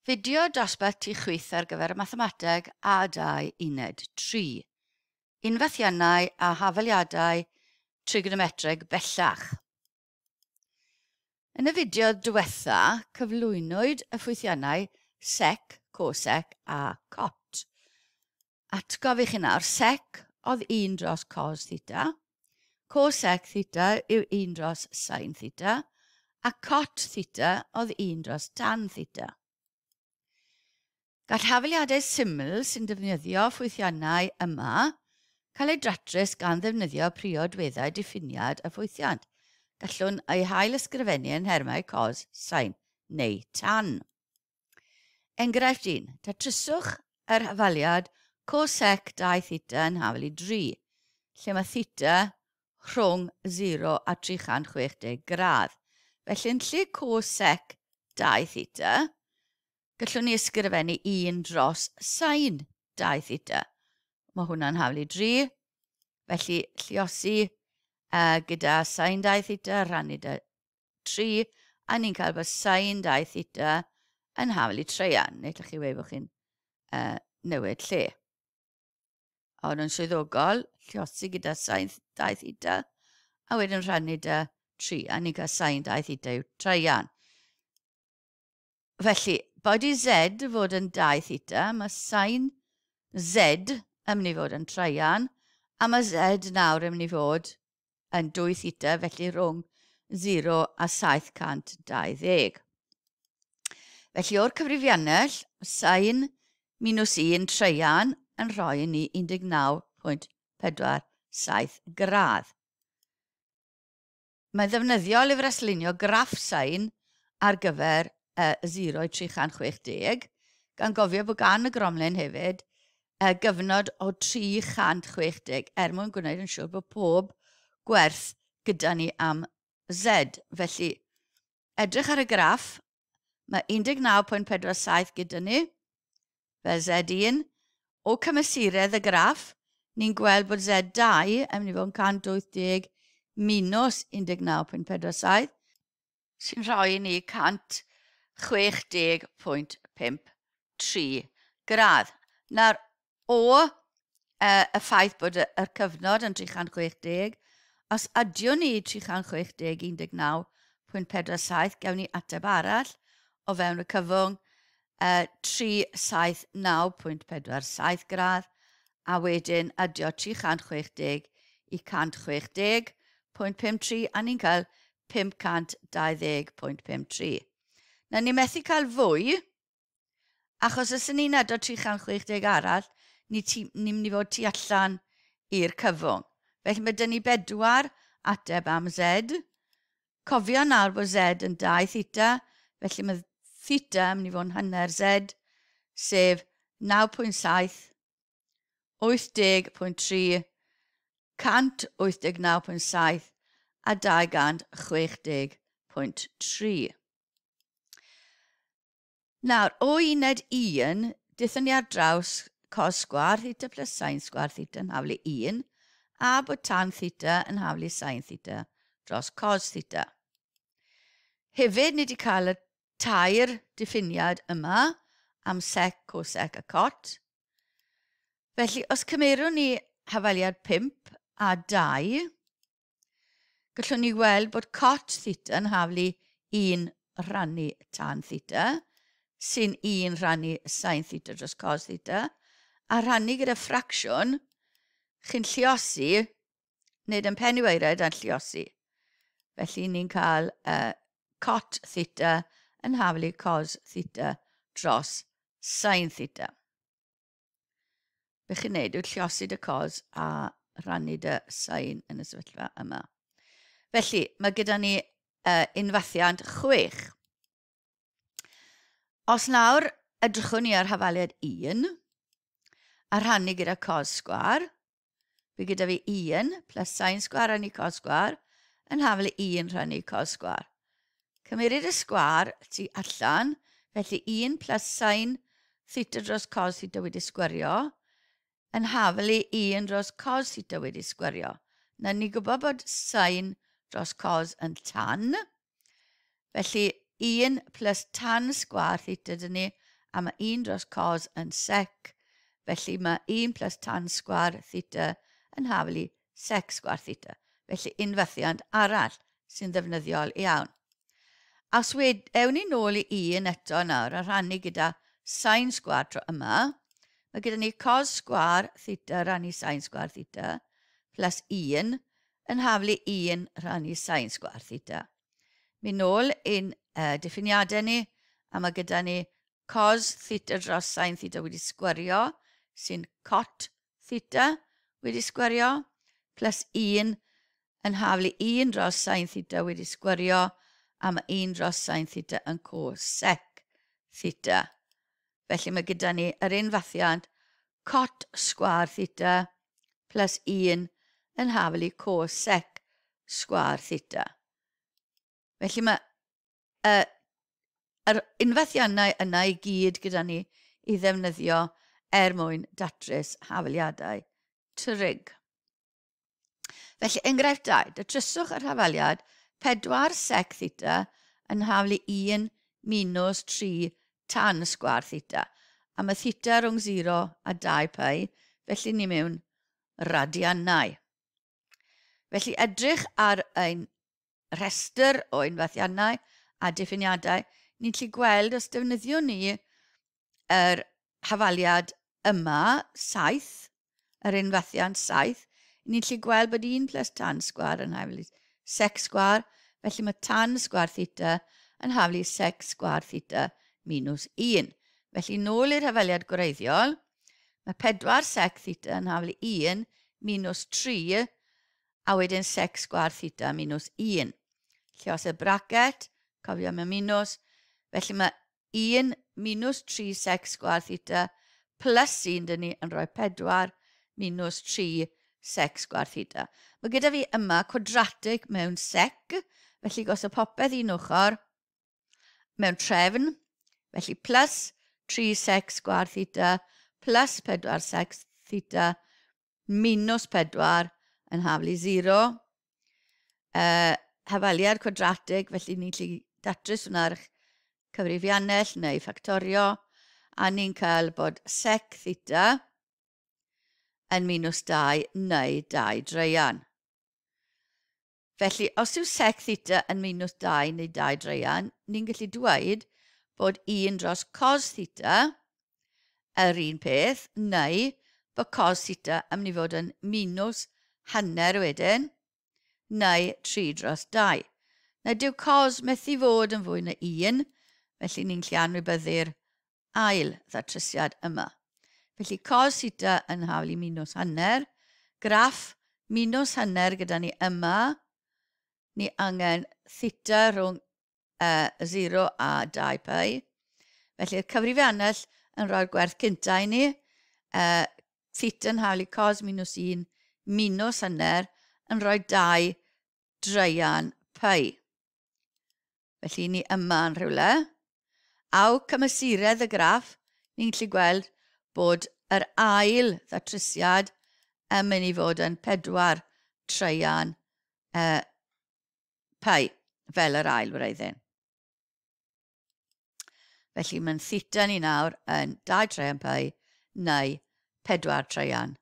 Fideo dosbarth tu chwith ar gyfer Mathemateg A2 Uned 3. Unfathiannau a hafaliadau trigonometreg bellach. Yn y fideo diwetha, cyflwynwyd y ffwythiannau sec, cosec a cot. Atgof i chi nawr, sec oedd 1 dros cos theta, cosec theta yw 1 dros sin theta, a cot theta oedd 1 dros tan theta. Gall hafaliadau syml sy'n defnyddio ffwythiannau yma cael eu datrys gan ddefnyddio priodweddau diffiniad y ffwythiant. Gallwn eu hail ysgrifennu yn nhermau cos, sin neu tan. Enghraifft 1. Datryswch yr hafaliad cosec 2 theta yn hafal i 3, lle mae theta rhwng 0 a 360 gradd. Felly yn lle cosec 2 theta, gallwn ni ysgrifennu 1 dros sin 2 theta. Mae hwnna'n hafal i 3, felly lliosi gyda sin 2 theta rhannu 3, a ni'n cael bod sin 2 theta yn hafal i treian, neu llwch chi weud bod chi'n newid lle. Ond yn swyddogol, lliosi gyda sin 2 theta, a wedyn rhannu dy 3, a ni'n cael sin 2 theta yw treian. Felly, boed i z fod yn 2 theta, mae sin z yn mynd i fod yn treian, a mae z nawr yn mynd i fod yn 2 theta, felly rhwng 0 a 720. Felly o'r cyfrifiannell, sin minus 1 treian yn rhoi i ni 19.47 gradd. Mae'n ddefnyddiol i fraslunio graff sain ar gyfer 0 i 360, gan gofio bod gan y gromlin hefyd gyfnod o 360 er mwyn gwneud yn siŵr bod pob gwerth gyda ni am Z. Felly, edrych ar y graff, mae 19.47 gyda ni, fel Z1. O cymesuredd y graff, ni'n gweld bod Z2 yn mynd i fod yn 180 minus 19.47, sy'n rhoi i ni 160.53 gradd. Nawr, o y ffaith bod y cyfnod yn 360, os adiwn ni 360 19.47, gewn ni ateb arall o fewn y cyfwng 379.47 gradd, a wedyn adio 360 i 160.53, a ni'n cael 520.53. Na, ni methu cael fwy, Achos os ni'n ado 360 arall, ni, ti, ni mynd i fod tu allan i'r cyfwng. Felly mae dyn ni bedwar ateb am Z. Cofio nawr bod Z yn 2 theta, felly mae theta yn mynd i fod yn hanner Z, sef 9.7, 80.3, 189.7 a 260.3. Nawr, o uned 1, dithon ni ar draws cos sgwâr theta plus sin sgwâr theta yn haflu 1, a bod tan theta yn haflu sin theta dros cos theta. Hefyd, ni wedi cael y tair diffiniad yma am sec, cosec a cot. Felly, os cymerwn ni hafaliad 5 a 2, Gallwn ni weld bod cot theta yn haflu 1 rhannu tan theta, sy'n 1 rhannu sin theta dros cos theta, a rhannu gyda ffracsiwn, chi'n lliosi, nid yn pen i waered a'n lliosi. Felly ni'n cael cot theta yn haflu cos theta dros sin theta. Be chi'n neud yw lliosi dy cos a rhannu dy sain yn y sefyllfa yma. Felly, mae gyda ni unfathiant 6. Os nawr edrychwn ni ar hafaliad 1 a rhannu gyda cos sgwar, Fi gyda fi 1 plus sin sgwar rhannu cos sgwar yn hafal i 1 rhannu cos sgwar. Cymeryd y sgwar tu allan, felly 1 plus sin theta dros cos theta wedi sgwario yn hafal i 1 dros cos theta wedi sgwario. Na ni gwybod bod sin dros cos yn tan, felly 1 plus tan sgwar theta dyn ni a mae 1 dros cos yn sec, felly mae 1 plus tan sgwar theta yn haflu sec sgwar theta. Felly unfathiant arall sy'n ddefnyddiol iawn. Os ewn ni nôl i 1 eto nawr a rhannu gyda sin sgwar tro yma, mae gyda ni cos sgwar theta rannu sin sgwar theta plus 1 yn haflu 1 rhannu sin sgwar theta. Mynd nôl i'n diffiniadau ni, a mae gyda ni cos theta dros sin theta wedi sgwario, sy'n cot theta wedi sgwario, plus 1 yn haflu 1 dros sin theta wedi sgwario, a mae 1 dros sin theta yn cosec theta. Felly mae gyda ni yr un fathiant cot sgwar theta plus 1 yn haflu cosec sgwar theta. Felly mae yr unfathiannau yna i gyd gyda ni i ddefnyddio er mwyn datrys hafaliadau trig. Felly, enghraifft 2, datryswch yr hafaliad 4 sec theta yn haflu 1 minus 3 tan sgwar theta. A mae theta rhwng 0 a 2 pi, felly ni mewn radiannau. Felly edrych ar ein rhestr o unfathiannau a diffiniadau, ni'n gallu gweld os defnyddiwn ni yr hafaliad yma, 7, yr unfathiant 7, ni'n gallu gweld bod 1 plus tan sgwar yn haflu sec sgwar, felly mae tan sgwar theta yn haflu sec sgwar theta minus 1. Felly nôl i'r hafaliad gwreiddiol, mae 4 sec theta yn haflu 1 minus 3 a wedyn sec sgwar theta minus 1. Lle os y bracket, cofio mae minus, felly mae 1 minus 3 sec sgwar theta plus 1 dyn ni yn rhoi 4 minus 3 sec sgwar theta. Mae gyda fi yma cwadratig mewn sec, felly gosod popeth un ochr mewn trefn, felly plus 3 sec sgwar theta plus 4 sec theta minus 4 yn haflu 0. Hafaliad cwadratig, felly ni'n gallu datrys hwnna ar cyfrifiannell neu ffactorio, a ni'n cael bod sec theta yn minus 2 neu 2 dreian. Felly, os yw sec theta yn minus 2 neu 2 dreian, ni'n gallu dweud bod 1 dros cos theta yr un peth, neu bod cos theta yn mynd i fod yn minus hanner wedyn, neu 3 dros 2. Nawr, dyw cos methu fod yn fwy na 1, felly ni'n gallu anwybyddu'r ail ddatrysiad yma. Felly cos theta yn haflu minus hanner, graff minus hanner gyda ni yma, ni angen theta rhwng 0 a 2 pi. Felly'r cyfrifiannell yn rhoi'r gwerth cynta i ni, theta yn haflu cos minus 1 minus hanner yn rhoi 2 dreian pi. Felly ni yma yn rhywle. Aw cymesuredd y graff, ni'n gallu gweld bod yr ail ddatrysiad yn mynd i fod yn 4 treian pi, fel yr ail wreiddyn. Felly mae'n theta ni nawr yn 2 treian pi neu 4 treian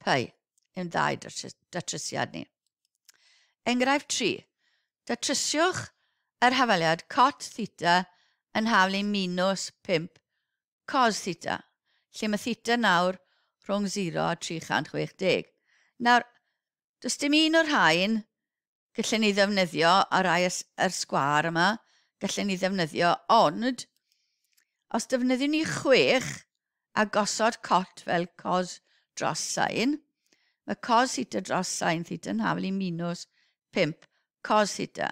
pi. Yn ddau datrysiad ni. Enghraifft 3. Datrysiwch yr hafaliad cot theta yn haflu minus 5 cos theta, lle mae theta nawr rhwng 0 a 360. Nawr, does dim un o'r rhain gallen ni ddefnyddio ar rai yr sgwâr yma, gallen ni ddefnyddio, ond os defnyddiwn ni 6 a gosod cot fel cos dros sin, mae cos theta dros sin theta yn haflu minus 5 cos theta.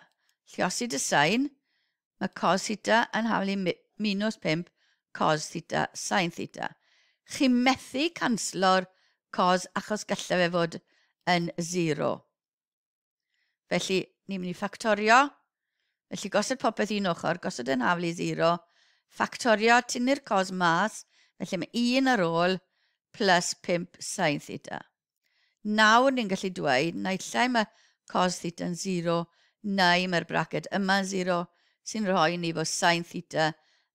Lliosi dy sin, mae cos theta yn haflu minus 5 cos theta sin theta. Chi methu canslo'r cos achos gallai fe fod yn 0. Felly, ni'n mynd i ffactorio. Felly, gosod popeth un ochr, gosod yn haflu 0. Ffactorio, tynnu'r cos mas. Felly, mae 1 ar ôl plus 5 sin theta. Nawr ni'n gallu dweud, naill ai mae cos theta yn 0, neu mae'r braced yma'n 0, sy'n rhoi ni fod sin theta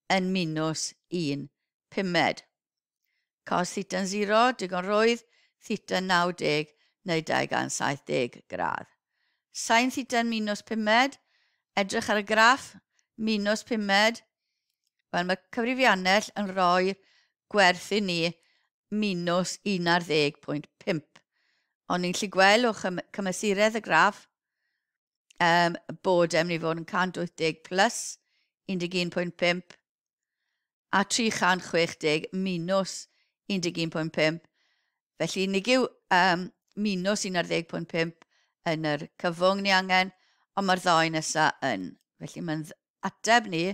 yn minus 1 pumed. Cos theta'n 0, digon rwydd, theta 90 neu 270 gradd. Sain theta'n minus pumed, edrych ar y graff, minus pumed. Wel, mae cyfrifiannell yn rhoi gwerth i ni minus 11.5. Ond ni'n gallu gweld o cymesuredd y graff bod e'n mynd i fod yn 180 plus 11.5 a 360 minus 11.5. Felly nid yw minus 11.5 yn yr cyfwng ni angen, ond mae'r ddau nesaf yn. Felly mae'n ateb ni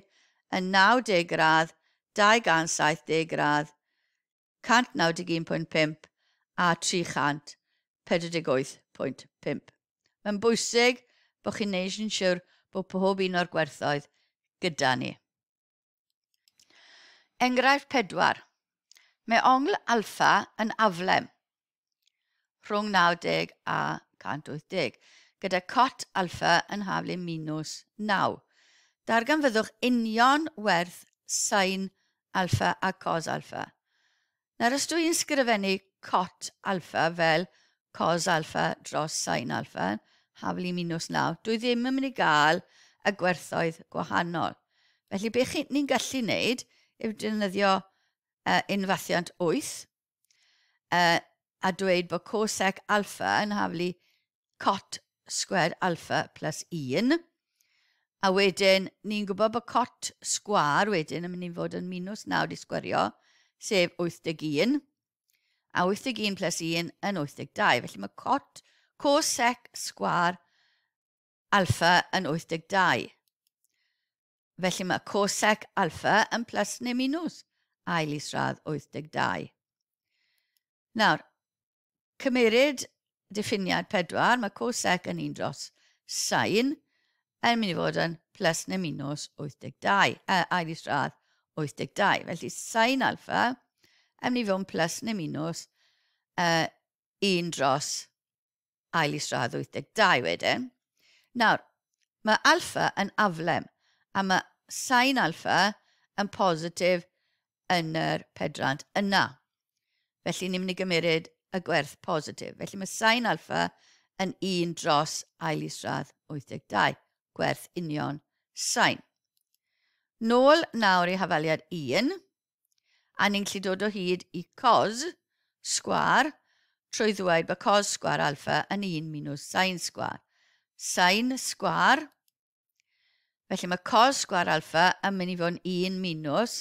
yn 90 gradd, 270 gradd, 191.5 a 348.5. Mae'n bwysig bod chi'n neud yn siwr bod pob un o'r gwerthoedd gyda ni. Enghraifft 4. Mae ongl alfa yn aflem rhwng 90 a 180, gyda cot alfa yn haflu minus 9. Darganfyddwch union werth sin alfa a cos alfa. Nawr, os dwi'n sgrifennu cot alfa fel cos alfa dros sin alfa, haflu minus 9, dwi ddim yn mynd i gael y gwerthoedd gwahanol. Felly, beth ni'n gallu wneud yw defnyddio unfathiant 8 a dweud bod cosec alfa yn haflu cot squared alfa plus 1. A wedyn, ni'n gwybod bod cot sgwâr wedyn yn mynd i fod yn minus 9 di sgwerio, sef 81. A 81 plus 1 yn 82. Felly mae cot cosec sgwâr alfa yn 82. Felly mae cosec alfa yn plus neu minus ail isradd 82. Nawr, cymeryd diffiniad 4, mae cosec yn 1 dros sin yn mynd i fod yn plus neu minus 82, ail isradd 82. Felly sin alfa yn mynd i fod yn plus neu minus 1 dros ail isradd 82 wedyn. Nawr, mae alfa yn aflem a mae sin alfa yn positif yn yr pedrant yna. Felly ni'n mynd i gymryd y gwerth positif. Felly mae sin alfa yn 1 dros ail isradd 82, gwerth union sin. Nôl nawr i hafaliad 1, a ni'n gallu dod o hyd i cos sgwâr trwy ddweud bod cos sgwâr alfa yn 1 minus sin sgwâr. Sin sgwâr, felly mae cos sgwâr alfa yn mynd i fod yn 1 minus,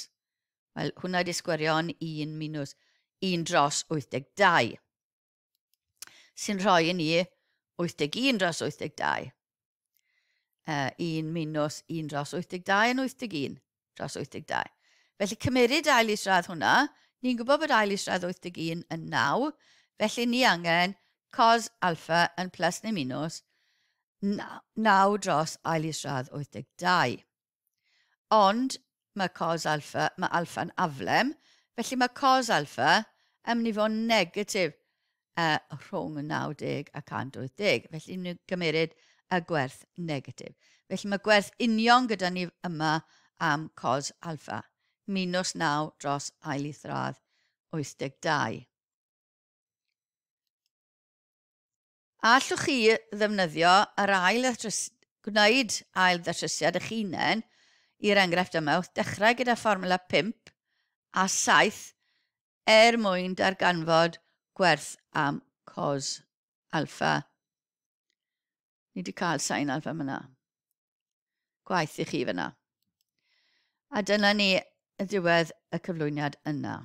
wel hwnna di sgwario yn 1 minus 1 dros 82, sy'n rhoi i ni 81 dros 82. 1 minus 1 dros 82 yn 81 dros 82. Felly cymeryd ail isradd hwnna, ni'n gwybod bod ail isradd 81 yn 9, felly ni angen cos alfa yn plus neu minus 9 dros ail isradd 82. Ond mae cos alfa, mae alfa'n aflem, felly mae cos alfa yn mynd i fod yn negatif rhwng 90 a 180. Felly ni'n gymeryd y gwerth negatif. Felly mae gwerth union gyda ni yma am cos alfa, minus 9 dros ail isradd 82. A allwch chi ddefnyddio yr ail gwneud ail ddatrysiad eich hunain i'r enghraifft yma wrth dechrau gyda fformwla 5 a 7 er mwyn darganfod gwerth am cos alfa. Ni wedi cael sin alfa fyna. Gwaith i chi fyna. A dyna ni y diwedd y cyflwyniad yna.